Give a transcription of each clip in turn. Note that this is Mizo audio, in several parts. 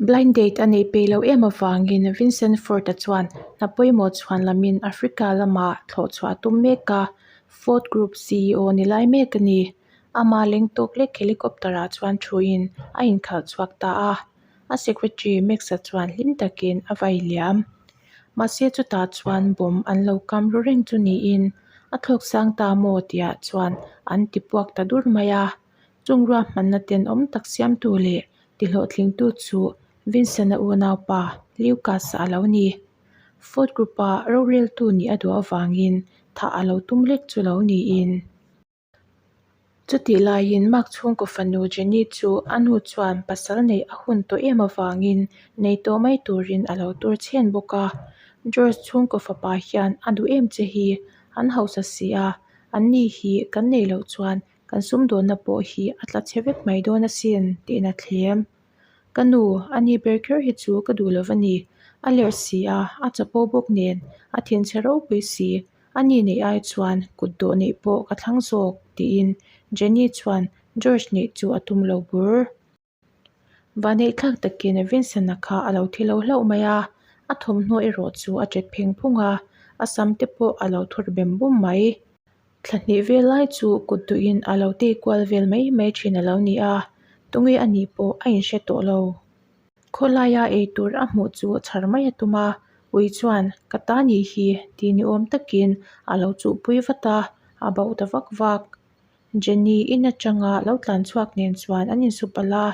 Blind date a neih peih loh em avangin Vincent Ford-a chuan hna pawimawh chhuan lamin Africa lamah thlawh chhuah a tum mek a, Ford Group ceo ni lai mek a ni. Ama leng tawk lek helicopter-ah chuan thuin a inkhalh chhuak ta a, a secretary Max-a chuan hlim takin a vai liam. Mahse chutah chuan bomb an lo kam ru reng chu niin a thlawk sang ta maw tihah chuan an ti puak ta dur mai a. Chung ruahmanna tenawm tak siamtu leh tihlawhtlingtu chu Vincent-a unaupa Lucas-a a lo ni. Ford Group-a roreltu nih a duh avangin thah a lo tum lek chu lo niin. Chutih laiin Mark chhungkaw fanu Jenny chu a nu chuan pasal neih a hun tawh em avangin nei tawh mai turin a lo tur chhen bawk a. George chhungkaw fapa hian a duh em che hi an hausa si a, anni hi kan neih loh chuan kan sumdawnna pawh hi a tla chhe vek mai dawn asin tiin a thlem. Ka nu, a ni ber kher hi chu ka duh lo va ni. A lerh si a, a chapo bawk nen, a thinchhe ropui si. A ni neih ai chuan kut dawh neih pawh ka thlang zawk tiin Jenny chuan George neih chu a tum lo bur. Vaneihthlak takin Vincent-a kha a lo thi lo hlauh mai a, a thawmhnaw erawh chu a ṭet pheng phung a, a sam te pawh a lo thur bem bum mai. Thla hnih vel lai chu kut duhin a lo tei kual vel mai mai ṭhin a lo ni a, tunge a nih pawh a inhre tawh lo. Khawlaia eitur a hmuh chu chhar mai a tum a, ui chuan ka ta nih hi tih ni awm takin a lo chuhpui vat a, a bauh ta vak vak. Jenny in atanga lo tlan chhuak nen chuan an insupalh a,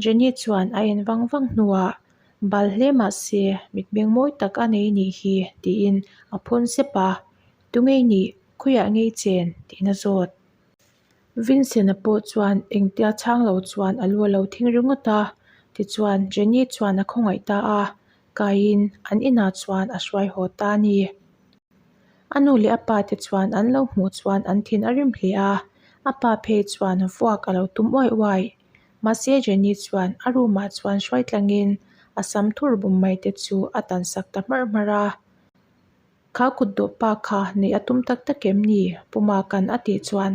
Jenny chuan a en vang vang hnuah bal hle mah se mitmeng mawi tak a nei nih hi tiin a phawn sep a, Tunge i nih? Khawiah ngei chen? tiin a zawt. Vincent-a pawh chuan engtia chhang lo chuan a lu a lo thing ringawt a, tichuan Jenny chuan a khawngaih ta a, kaiin an inah chuan a hruai haw ta a ni. A nu leh a pa te chuan an lo hmuh chuan an thin a rim hle a, a pa phei chuan vuak a lo tum uai uai. Mahse Jenny chuan a room ah chuan hruai tlangin a sam thur bum mai te chu a tan sak ta hmarh hmarh a. Kha kut dawh pa kha neih a tum tak tak em ni? Pu Makan a tih chuan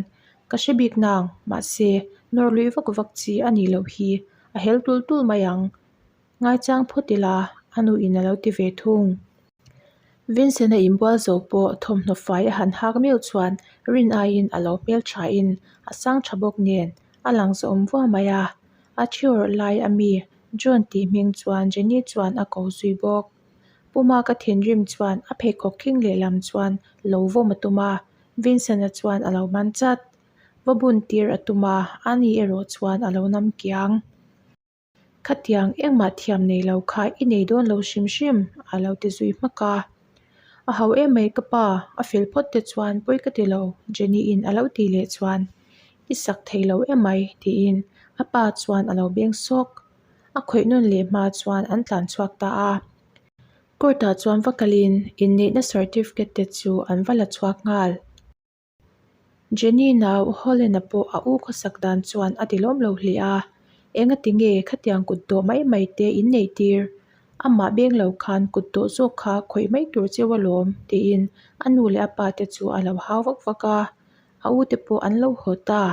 ka hre bik nang, mahse nawr lui vak vak chi a nih loh hi a hel tul tul mai ang. Ngaichang phawt ila a nu in a lo ti ve thung. Vincent a inbual zo pawh thawmhnaw fai a han hak meuh chuan rin aiin a lo hmel tha in a sang tha bawk nen a lang zawm vua mai a. A thiawrh lai a mi John tih hming chuan Jenny chuan a ko zui bawk. Puma ka thinrim chuan a pheikhawk khing lehlam chuan lo vawm a tum a, Vincent-a chuan a lo man chat. Va bun tir a tum a, ani erawh chuan a lo nam kiang. Khatiang engmah thiam nei lo kha i nei dawn lo hrim hrim a lo ti zui hmak a. A ho em mai ka pa, a fel phawt te chuan pawi ka ti lo Jenny-in a lo tih leh chuan i sak thei lo em mai tiin a pa chuan a lo beng sawk. A khawih nawn leh hma chuan an tlan chhuak ta a. Court ah chuan va kalin inneihna certificate te chu an va la chhuak nghal. Jenny nau Holland-a pawh a u khawsak dan chuan a ti lawm lo hle a, Engati nge khatiang kut dawh mai mai te in neih tir? Amah beng lo khan kut dawh zawk kha khawih mai tur cheu alawm tiin a nu leh a pa te chu a lo hau vak vak a, a u te pawh an lo haw ta.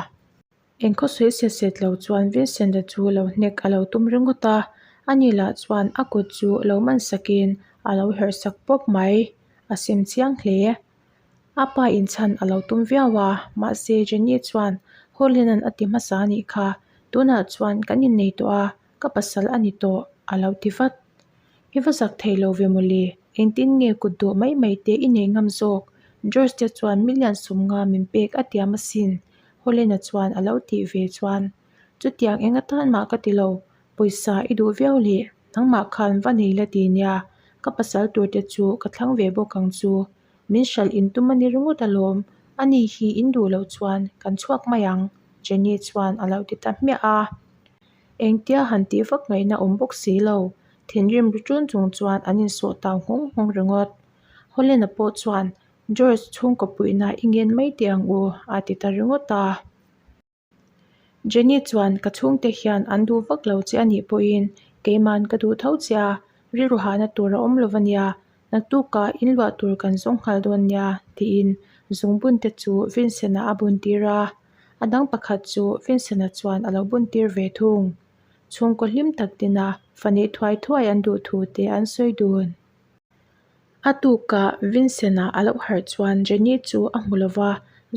Engkhaw sawi set set lo chuan Vincent-a chu lo hnek a lo tum ringawt a, ani lah chuan a kut chu lo man sakin a lo herh sak pawp mai, a sim chiang hle. A pa inchhan a lo tum viau a, mahse Jenny chuan Hawlina'n a ti hmasa a nih kha, tunah chuan kan innei tawh a, ka pasal a ni tawh a lo ti vat. I va zak thei lo ve mawle, engtin nge kut dawh mai mai te i nei ngam zawk? George te chuan million sawmnga min pek a tiam asin Hawlina chuan a lo tih ve chuan chutiang eng atan mah ka ti lo, pawisa i duh viau leh nangmah khan va nei la ti nia, ka pasal tur te chu ka thlang ve bawk ang chu. Min hralh in tum a ni ringawt alawm, ani hi in duh loh chuan kan chhuak mai ang, Jenny chuan a lo ti ta hmiah a. Engtia han tih vak ngaihna awm bawk si lo, thinrim ru ṭun chung chuan an insawh tau nghawng nghawng ringawt. Hawlena pawh chuan George chhungkaw puihna i ngen mai teh ang u a ti ta ringawt a. Jenny chuan ka chhungte hian an duh vak lo che a nih pawhin keiman ka duh tho che a, rilru hahna tur a awm lo va nia, naktukah in luah tur kan zawng nghal dawn nia tiin zungbun te chu Vincent-a a bun tir a, a dang pakhat chu Vincent-a chuan a lo bun tir ve thung. Chhungkaw hlim tak tina fa neih thuai thuai an duh thu te an sawi dun. A tukah Vincent-a a lo harh chuan Jenny chu a hmu lo va,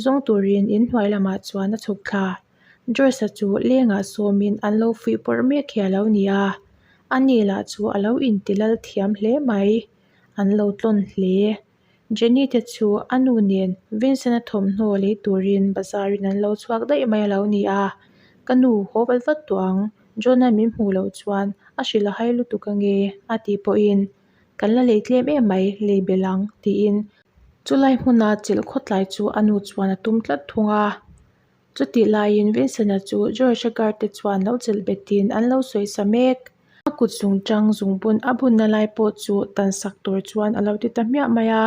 zawng turin inhnuai lamah chuan a chhuk thla. George-a chu lengah sawmin an lo fuih pawrh mek hi a lo ni a, ani lah chu a lo inti lal thiam hle mai. An lo tlawn hle. Jenny te chu a nu nen Vincent-a thawmhnaw lei turin bazar in an lo chhuak daih mai a lo ni a, Ka nu, haw vat vat tawh ang, John-a min hmuh loh chuan a hrilh a hai lutuk ange a tih pawhin Kan la lei tlem em mai, lei belh ang tiin chulai hmuna chelh khawtlai chu a nu chuan a tum tlat thung a. Chutih laiin Vincent-a chu George-a guard te chuan lo chelh betin an lo sawisa mek. A kut zungchang zungbun a bunna lai pawh chu tan sak tur chuan a lo ti ta hmiah mai a,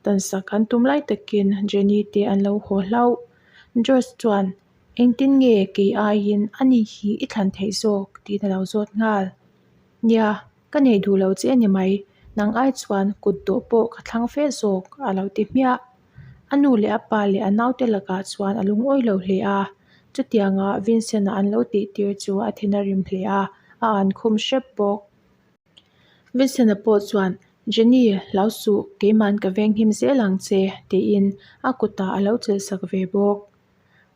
tan sak an tum lai takin Jenny te an lo haw hlauh. George chuan, Engtin nge kei aiin ani hi i thlan theih zawk? tiin a lo zawt nghal. Nia, ka nei duh lo che a ni mai, nang ai chuan kut dawh pawh ka thlang fe zawk a lo ti hmiah. A nu leh a pa leh a naute lakah chuan a lungawi lo hle a, chutianga Vincent-a an lo tih tir chu a thin a rim hle a, a an khum hrep bawk. Vincent-a pawh chuan, Jenny, hlau suh, keiman ka venghim zel ang che, tiin a kutah a lo chelhsak ve bawk.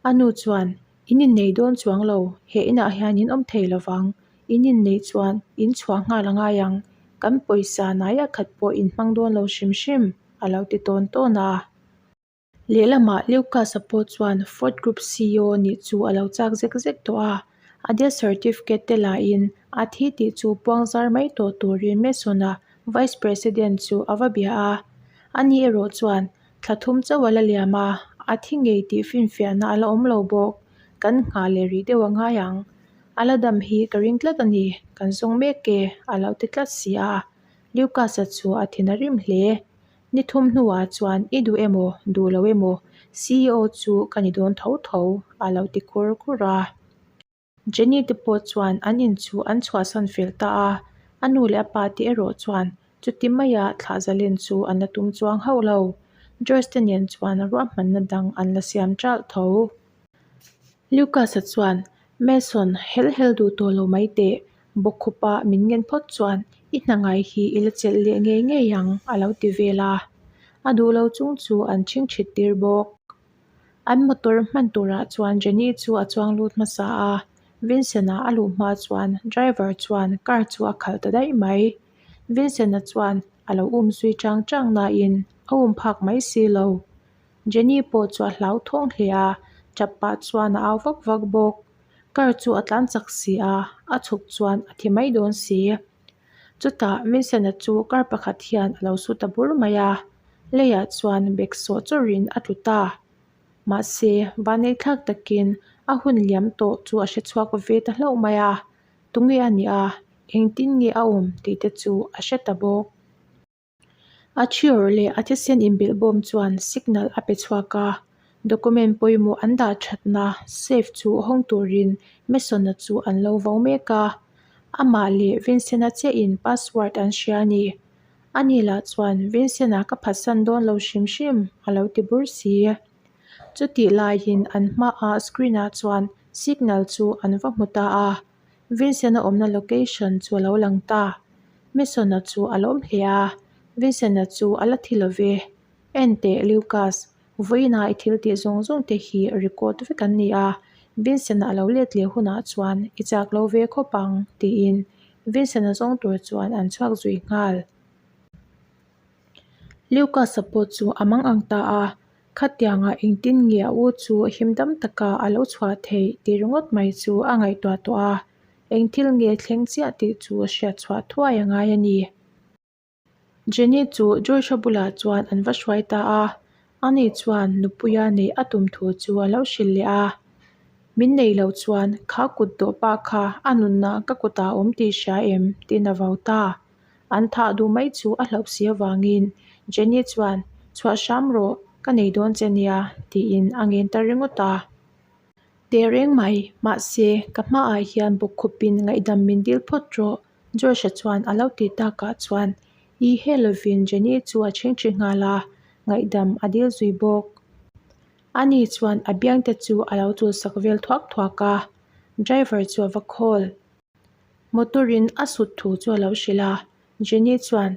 A nu chuan, In innei dawn chuang lo, he inah hian in awm thei lovang, in inneih chuan in chhuah nghal a ngai ang, kan pawisa naia khat pawh in hmang dawn lo hrim hrim, a lo ti tawn tawn a. Lehlamah Lucas-a pawh chuan Ford Group CEO nih chu a lo chak zek zek tawh a, a death certificate te lahin a thi tih chu puang zar mai tawh turin Mason-a Vice President chu a va bia a. Ani erawh chuan thla thum chauh a la liam a, a thi ngei tih finfiahna a la awm lo bawk. Kan nghah leh rih deuh a ngai ang. A la dam hi ka ring tlat a ni, kan zawng mek e, a lo ti tlat si a. Lucas-a chu a thin a rim hle. Ni thum hnuah chuan i duh emaw, duh lo emaw, CEO chu ka ni dawn tho tho, a lo ti khur khur a. Jenny te pawh chuan an in chu an chhuahsan fel ta a, a nu leh a pa te erawh chuan chuti maia thlah zalen chu an la tum chuang hauh lo. George te nen chuan ruahmanna dang an la siam ṭalh tho. Lucas-a chuan, Mason, hel hel duh tawh lo mai teh, bawkkhupa min ngen phawt chuan i hna ngai hi i la chelh leh ngei ngei ang, a lo ti vel a. A duh lo chung chu an chhingchhit tir bawk. An motor hman turah chuan Jenny chu a chuang lut hmasa a, Vincent-a a luh hma chuan driver chuan car chu a khalh ta daih mai. Vincent-a chuan a lo um zui chang chang nain a um phak mai si lo. Jenny pawh chu a hlauthawng hle a, tap pah chuan a au vak vak bawk. Car chu a tlan chak si a, a chhuk chuan a thi mai dawn si. Chutah Vincent-a chu car pakhat hian a lo su ta bur mai a, leiah chuan bag sawh chawrhin a tlu ta. Mahse, vanneithlak takin a hun liam tawh chu a hre chhuak ve ta hlauh mai a, tunge a nih a, engtin nge a awm tih te chu a hre ta bawk. A thiawr leh a thisen inbilh bawm chuan signal a pe chhuak a, document pawimawh an dah thatna safe chu hawng turin Mason-a chu an lo vo mek a, amah leh Vincent-a chiahin password an hria a ni. Ani lah chuan Vincent-a ka phatsan dawn lo hrim hrim a lo ti bur si. Chutih laiin an hmaah screen-ah chuan signal chu an va hmu ta a. Vincent-a awmna location chu a lo lang ta. Mason-a chu a lawm hle a, Vincent-a chu a la thi lo ve. Enteh Lucas, vawiina i thil tih zawng zawng te hi record vek an ni a, Vincent-a a lo let leh hunah chuan i chak lo ve khawp ang, tiin Vincent-a zawng tur chuan an chhuak zui nghal. Lucas-a pawh chu a mang ang ta a, Khatianga engtin nge a u chu him dam taka a lo chhuah theih tih ringawt mai chu a ngaihtuah tawh a, eng thil nge thleng chiah tih chu hriat chhuah thuai a ngai a ni. Jenny chu Joshua bulah chuan an va hruai ta a, ani chuan nupuia neih a tum thu chu a lo hrilh leh a. Min nei lo chuan kha kut dawh pa kha a nunna ka kutah a awm tih hria em? tiin a vau ta. An thah duh mai chu a hlauh si avangin Jenny chuan, Chhuah hram rawh, ka nei dawn che nia, tiin a ngen ta ringawt a. Teh reng mai, mahse, ka hmaah hian bawkkhupin ngaihdam min dil phawt rawh, Josh-a chuan a lo tih takah chuan i he lovin Jenny chu a chhingchhi nghal a, ngaihdam a dil zui bawk. Ani chuan a biangte chu a lo chulsak vel thuak thuak a, driver chu a va call. Motor-in a sut thu chu a lo hrilh a, Jenny chuan,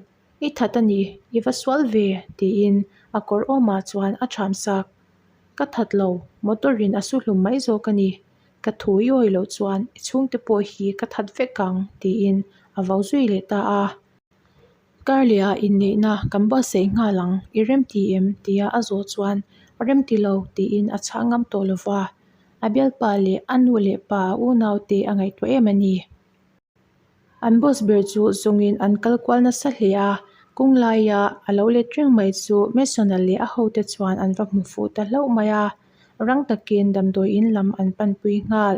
I that a ni, i va sual ve, tiin a kawr awmah chuan a ṭham sak. Ka that lo, motor-in a su hlum mai zawk a ni. Ka thu i awih loh chuan i chhungte pawh hi ka that vek ang, tiin a vau zui leh ta a. Karleh-ah inneihna kan buatsaih nghal ang, i remti em? tia a zawh chuan, Remti lo, tiin a chhah ngam tawh lo va. A bialpa leh a nu leh pa a unaute a ngaihtuah em a ni. An boss ber chu zawngin an kal kual nasa hle a, kawng laia a lo let reng mai chu Mason-a leh a hote chuan an va hmu fuh ta hlauh mai a, rang takin damdawi in lam an panpui nghal.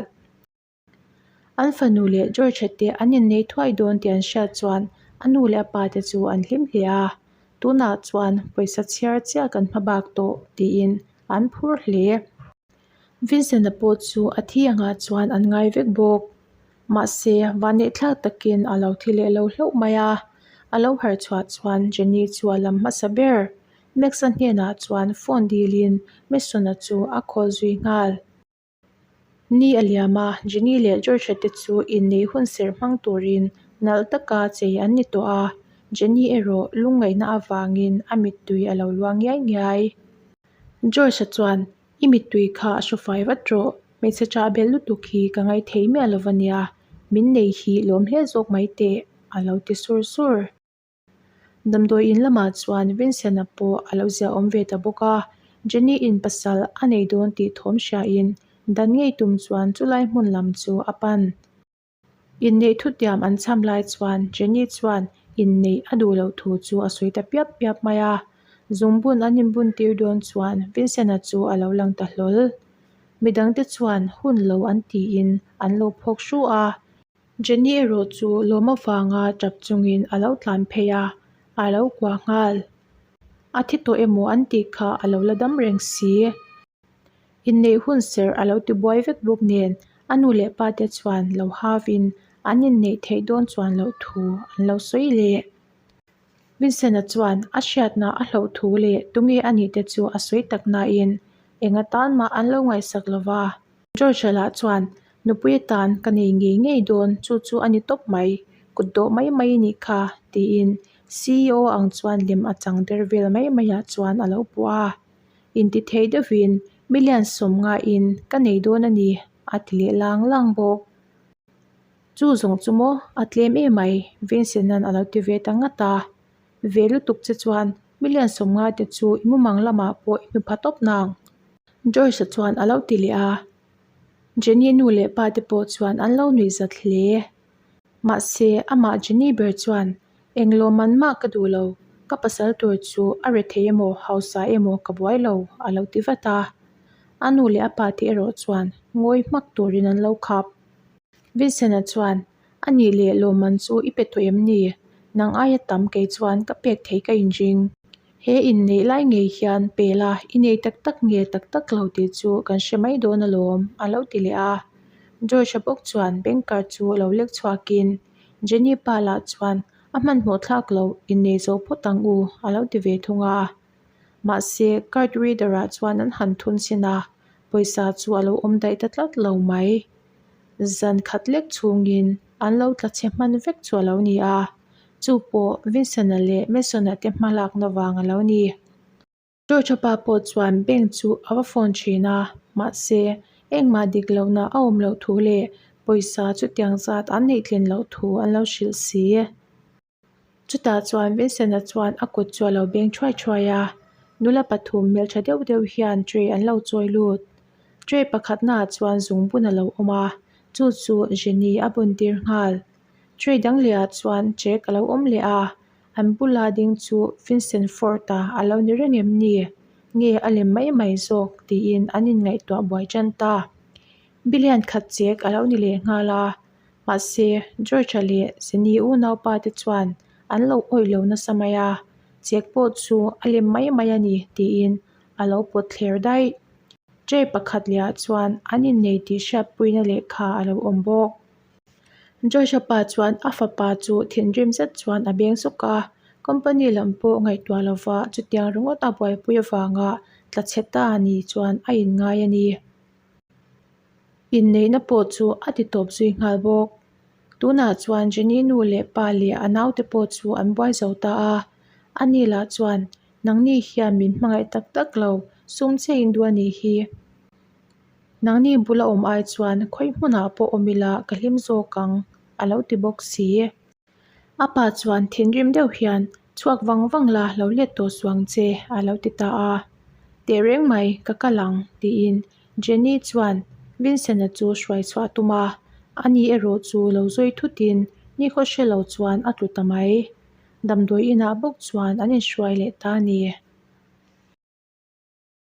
An fanu leh George-a te an innei thuai dawn tih an hriat chuan a nu leh a pa te chu an hlim hle a, tunah chuan pawisa chhiar chiah kan hma bak tawh tiin an phur hle. Vincent-a pawh chu a thi angah chuan an ngai vek bawk. Mahse, vanneihthlak takin a lo thi leh lo hlauh mai a, a lo harh chhuah chuan Jenny chu a lam hmasa ber. Max-a hnenah chuan phone dilin Mason-a chu a call zui nghal. Ni a liam a, Jenny leh George-a te chu inneih hun serh hmang turin nalh taka chei an ni tawh a, Jenny erawh lungngaihna avangin a mittui a lo luang ngiai ngiai. George-a chuan, I mittui kha a hru fai vat rawh, hmeichhe ṭah belh lutuk hi ka ngaithei miah lo va nia, min nei hi lawm hle zawk mai teh, a lo ti sur sur. Damdawi in lamah chuan Vincent-a pawh a lo ziahawm ve ta bawk a, Jenny-in pasal a nei dawn tih thawm hriain dan ngei tum chuan chulai hmun lam chu a pan. Inneih thutiam an cham lai chuan Jenny chuan inneih a duh loh thu chu a sawi ta piap piap mai a, zungbun an inbun tir dawn chuan Vincent-a chu a lo lang ta hlawl. Midangte chuan hun lo an tiin an lo phawk hru a, Jenny erawh chu lawm avanga tap chungin a lo tlan phei a, a lo kuah nghal. A thi tawh emaw an tih kha a lo la dam reng si. Inneih hun serh a lo ti buai vek bawk nen a nu leh pa te chuan lo hauin an inneih theih dawn chuan loh thu an lo sawi leh. Vincent-a chuan a hriatna a hloh thu leh tunge a nih te chu a sawi tak nain eng atan mah an lo ngaihsak lo va. George-a lah chuan nupui atan ka nei ngei ngei dawn chu chu a ni tawp mai, kut dawh mai mai a nih kha tiin ceo ang chuan lem a chang der vel mai maiah chuan a lo puah a. Intithei deuhin million sawmngain ka nei dawn a ni a ti leh lang lang bawk. Chu zawng chu maw a tlem emai Vincent-a'n a lo ti ve ta ngat a. Ve lutuk che chuan million sawmnga te chu i mumang lamah pawh i hmu pha tawp nang. Joyce-a chuan a lo ti leh a. Jenny nu leh pa te pawh chuan an lo nuih zat hle. Mahse amah Jenny ber chuan Eng lawmman mah ka duh lo, ka pasal tur chu a rethei emaw hausa emaw ka buai lo a lo ti vat a. A nu leh a pa te erawh chuan ngawi hmak turin an lo khap. Vincent-a chuan, A nih leh lawmman chu i pe tawh em ni? Nang aia tam kei chuan ka pek thei ka inring. He inneih lai ngei hian pe la i nei tak tak nge tak tak lo tih chu kan hre mai dawn alawm a lo ti leh a. George-a bawk chuan bank card chu lo lek chhuakin Jenny pa lah chuan a hmanhmawh thlak lo innei zo phawt ang u a lo ti ve thung a. Mahse card reader ah chuan an han thun sin a, pawisa chu a lo awm daih ta tlat lo mai. Zan khat lek chhungin an lo tla chhe hman vek chu a lo ni a, chu pawh Vincent-a leh Mason-a te hmalakna vang a lo ni. George-a pa pawh chuan bank chu a va phone thin a, mahse engmah dik lohna a awm loh thu leh pawisa chutiang zat an neih tlin loh thu an lo hrilh si. Chutah chuan Vincent-a chuan a kut chu a lo beng thuai thuai a, nula pathum hmeltha deuh deuh hian tray an lo chawi lut. Tray pakhatnaah chuan zungbun a lo awm a, chu chu Jenny a bun tir nghal. Tray dang lehah chuan check a lo awm leh a, An bula ding chu Vincent Ford-a a lo ni reng em ni? Nge a lem mai mai zawk? tiin an inngaihtuah buai tan ta. Billion khat chek a lo ni leh nghal a, mahse George-a leh Jenny unaupa te chuan an lo awih lo nasa mai a, chek pawh chu a lem mai mai a ni tiin a lo pawt thler daih. Tray pakhat lehah chuan an innei tih hriatpuina lehkha a lo awm bawk. Joshua pa chuan a fapa chu thinrim zet chuan a beng sawk a, company lam pawh ngaihtuah lova chutiang ringawt a buaipui avanga tla chhe ta ni chuan a inngai a ni. Inneihna pawh chu a ti tawp zui nghal bawk. Tunah chuan Jenny nu leh pa leh a naute pawh chu an buai zo ta a. Ani lah chuan, Nangni hian min hmangaih tak tak lo, sum che in duh a nih hi. Nangni bula awm ai chuan khawi hmunah pawh awm ila ka hlim zawk ang, a lo ti bawk si. A pa chuan thinrim deuh hian, Chhuak vang vang la, lo let tawh suh ang che, a lo ti ta a. Tehreng mai, ka kal ang, tiin Jenny chuan Vincent-a chu hruai chhuah a tum a, ani erawh chu lo zawi thutin nikhaw hre lo chuan a tlu ta mai. Damdawi inah bawk chuan an inhruai leh ta a ni.